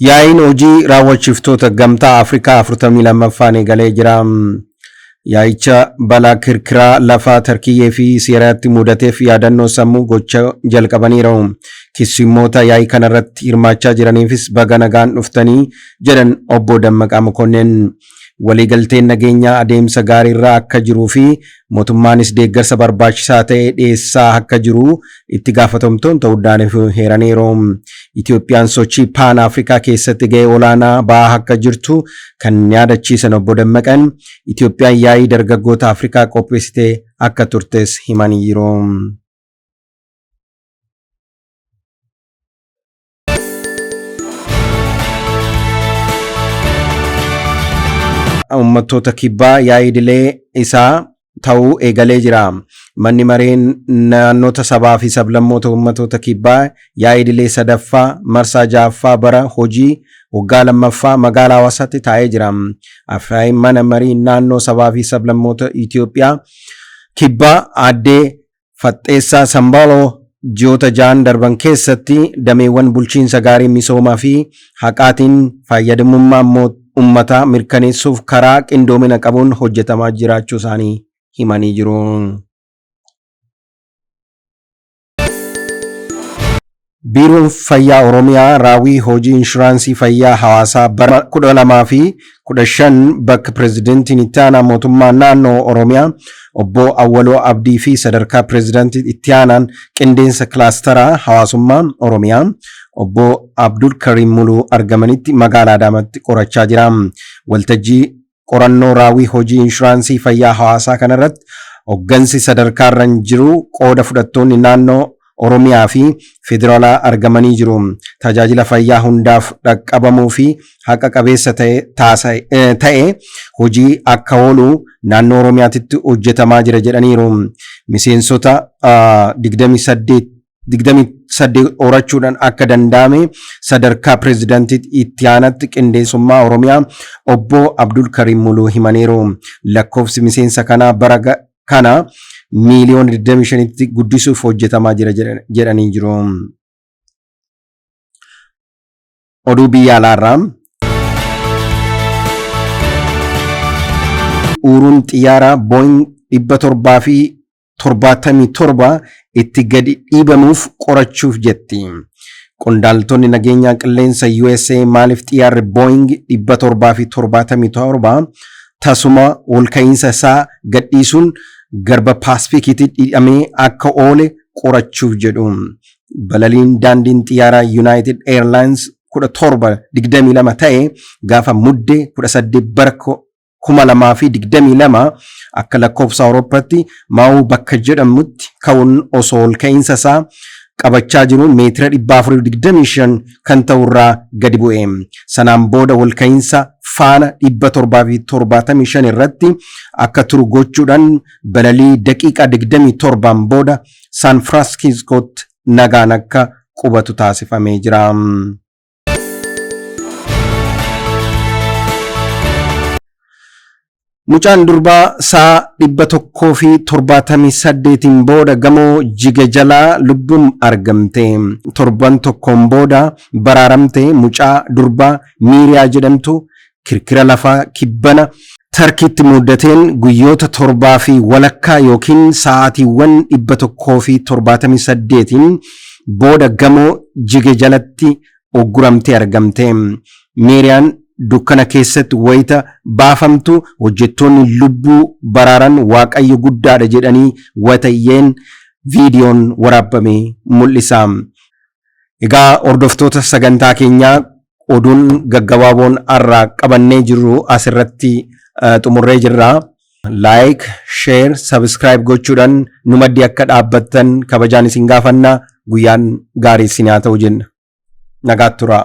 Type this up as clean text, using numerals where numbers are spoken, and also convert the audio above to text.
Yaa'iin hojii raawwachiiftoota Gamtaa Afrikaa 42ffaan eegalee jira. Yaa'icha balaa kirkiraa lafaa Tarkiyyee fi Siiriyaatti mudateef yaadannoo sammuu gocha jalqabaniiru. Keessummoota yaa'ii kanarratti hirmaachaa jiraniifis baga nagaan dhuftanii jedhan Obbo Dammaqaa Mokonnin. Waliigalteen nageenyaa adeemsa gaariirra akka jiruu fi mootummaanis deeggarsa barbaachisaa ta'e dhiyeessaa akka jiru itti gaafatamtoon ta'uu heeraniiru. Itoophiyaan sochii Paan Afrikaa keessatti gahee olaanaa ba'aa akka jirtu kan yaadachiisan Obbo Dammaqan, Itoophiyaan yaa'ii dargaggoota Afrikaa qopheessitee akka turtes himaniiru. Uummattoota Kibbaa yaa'ii idilee isaa ta'uu eegalee jira. Manni mareen naannota sabaa fi sablammoota uummattoota Kibbaa yaa'ii idilee sadaffaa marsaa ja'affaa bara hojii waggaa lammaffaa magaalaa Hawaasaatti taa'ee jira. Afyaa'iin mana marii naannoo sabaa fi sablammoota Itoophiyaa Kibbaa Aaddee Faxxeessaa Sambaaloo ji'oota ja'an darban keessatti dameewwan bulchiinsa gaarii, misoomaa fi haqaatiin fayyadamummaa uummataa mirkaneessuuf karaa qindoomina qabuun hojjetamaa jiraachuu isaanii himanii jiru. Biiroon Fayyaa Oromiyaa raawwii hojii inshuraansii fayyaa hawaasaa bara 2015 bakka Pireezidantiin Itti Aanaa Mootummaa Naannoo Oromiyaa Obbo Awwaloo Abdii fi sadarkaa Pireezidantii Itti Aanaan Qindeensa Kilaastaraa Hawaasummaa Oromiyaa Obbo Abdul Kariim Muluu argamanitti magaalaa Adaamaatti qorachaa jira. Waltajjii qorannoo raawwii hojii inshuraansii fayyaa hawaasaa kanarratti hoggansi sadarkaarra jiru, qooda fudhattoonni naannoo Oromiyaa fi federaalaa argamanii jiru. Tajaajila fayyaa hundaaf dhaqqabamuu fi haqa qabeessa ta'e hojii akka oolu naannoo Oromiyaatitti hojjetamaa jira jedhaniiru. Miseensota 28 horachuudhaan akka danda'ame sadarkaa pireezidaantii itti aanatti qindeessummaa Oromiyaa Obbo Abdul Kariim Muluu himaniiru. Lakkoofsi miseensa kanaa bara kana miiliyoona 25tti guddisuuf hojjetamaa jira jedhanii jiru. Oduu biyya alaarraa, Uuruun xiyyaara Boeing 777 itti gadi dhiibamuuf qorachuuf jetti. Qondaaltonni nageenyaa qilleensa USA maaliif xiyyaarri Boeing 777 tasuma olka'iinsa isaa gadhiisuun garba Paasifiikiitti dhidhamee akka oole qorachuuf jedhu. Balaliin daandiin xiyyaaraa United Airlines 1722 ta'e gaafa Muddee 18 bara 2022 akka lakkoofsa Awurooppaatti Maa'uu bakka jedhamutti ka'uun osoo ol ka'iinsa isaa qabachaa jiru meetira 425 kan ta'u irraa gadi bu'e. Sanaan booda ol ka'iinsa faana 775 irratti akka turu gochuudhaan balalii daqiiqaa 27 booda Saan Firaansiskootti nagaan akka qubatu taasifamee jira. Mucaan durbaa sa'a 178n booda gamoo jige jalaa lubbuun argamte. Torban tokkoon booda baraaramte. Mucaa durbaa Miiriyaa jedhamtu kirkira lafaa kibbana Tarkiitti mudateen guyyoota torbaa fi walakkaa yookiin sa'aatiiwwan 178n booda gamoo jige jalatti ugguramtee argamte. Miiriyaan dukkana keessatti wayita baafamtu hojjettoonni lubbuu baraaran Waaqayyo guddaadha jedhanii wayita iyyeen viidiyoon waraabame mul'isa. Egaa hordoftoota sagantaa keenyaa, oduun gaggabaaboon har'aa qabannee jirru asirratti xumurree jirra. Like, share, subscribe gochuudhaan nu maddii akka dhaabbattan kabajaan isin gaafanna. Guyyaan gaarii isin haa ta'u jenna. Nagaatti turaa.